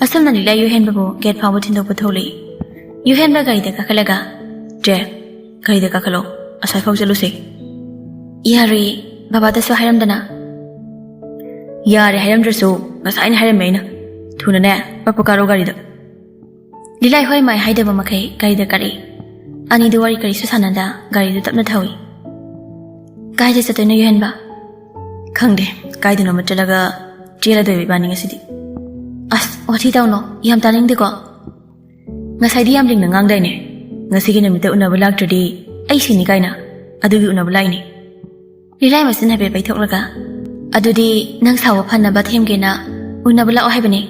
ꯑꯁꯨꯝꯅ ꯂꯤꯛꯂꯥꯏ ꯌꯨꯍꯦꯟꯕꯕꯨ ꯒꯦꯠ ꯐꯥꯎꯕ ꯊꯤꯟꯗꯣꯛꯄ ꯊꯣꯛꯂꯛꯏ꯫ ꯌꯨꯍꯦꯟꯕ ꯒꯥꯔꯤꯗ ꯀꯥꯈꯠꯂꯒ, "ꯆꯦ, ꯒꯥꯔꯤꯗ ꯀꯥꯈꯠꯂꯣ, ꯑꯁ꯭ꯋꯥꯏꯐꯥꯎ ꯆꯠꯂꯨꯁꯦ꯫" "ꯌꯥꯔꯣꯏꯌꯦ, ꯕꯕꯥꯗꯁꯨ ꯍꯥꯏꯔꯝꯗꯅ꯫" "ꯌꯥꯔꯦ ꯍꯥꯏꯔꯝꯗ꯭ꯔꯁꯨ ꯉꯁꯥꯏꯅ ꯍꯥꯏꯔꯝꯃꯦ ꯑꯩꯅ꯫ ꯊꯨꯅꯅꯦ, ꯄꯞꯄ ꯀꯥꯔꯣ ꯒꯥꯔꯤꯗ꯫" ꯂꯤꯂꯥꯏ ꯍꯣꯏ ꯃꯥꯏ ꯍꯥꯏꯗꯕ ꯃꯈꯩ ꯒꯥꯔꯤꯗ ꯀꯥꯔꯛꯏ꯫ ꯑꯅꯤꯗꯨ ꯋꯥꯔꯤ ꯀꯔꯤꯁꯨ ꯁꯥꯟꯅꯗ ꯒꯥꯔꯤꯗꯨ ꯇꯞꯅ ꯊꯧꯏ꯫ "ꯀꯥꯏꯗ ꯆꯠꯇꯣꯏꯅꯣ ꯌꯨꯍꯦꯟꯕ?" "ꯈꯪꯗꯦ, ꯀꯥꯏꯗꯅꯣꯃ ꯆꯠꯂꯒ ꯆꯦꯜꯂꯗꯣꯏꯕ ꯏꯕꯥꯅꯤ ꯉꯁꯤꯗꯤ꯫" "ꯑꯁ, ꯋꯥꯊꯤ ꯇꯧꯅꯣ, ꯌꯥꯝ ꯇꯥꯅꯤꯡꯗꯦꯀꯣ꯫ ꯉꯁꯥꯏꯗꯤ ꯌꯥꯝ ꯂꯤꯡꯅ ꯉꯥꯡꯗꯥꯏꯅꯦ, ꯉꯁꯤꯒꯤ ꯅꯨꯃꯤꯠꯇ ꯎꯅꯕ ꯂꯥꯛꯇ꯭ꯔꯗꯤ ꯑꯩ ꯁꯤꯅꯤ ꯀꯥꯏꯅ, ꯑꯗꯨꯒꯤ ꯎꯅꯕ ꯂꯥꯛꯏꯅꯤ꯫" ꯂꯤꯂꯥꯏ ꯃꯆꯤꯟ ꯍꯥꯏꯐꯦꯠ ꯄꯩꯊꯣꯛꯂꯒ, "ꯑꯗꯨꯗꯤ ꯅꯪ ꯁꯥꯎꯕ ꯐꯅꯕ ꯊꯦꯝꯒꯦꯅ ꯎꯅꯕ ꯂꯥꯛꯑꯣ ꯍꯥꯏꯕꯅꯦ,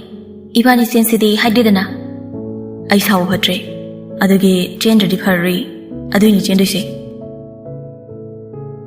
ꯏꯕꯥꯅꯤ ꯆꯦꯟꯁꯤꯗꯤ ꯍꯥꯏꯗꯦꯗꯅ꯫" "ꯑꯩ ꯁꯥꯎꯕ ꯐꯠꯇ꯭ꯔꯦ, ꯑꯗꯨꯒꯤ ꯆꯦꯟꯗ꯭ꯔꯗꯤ ꯐꯔꯔꯣꯏ, ꯑꯗꯨꯏꯅꯤ ꯆꯦꯟꯗꯣꯏꯁꯦ꯫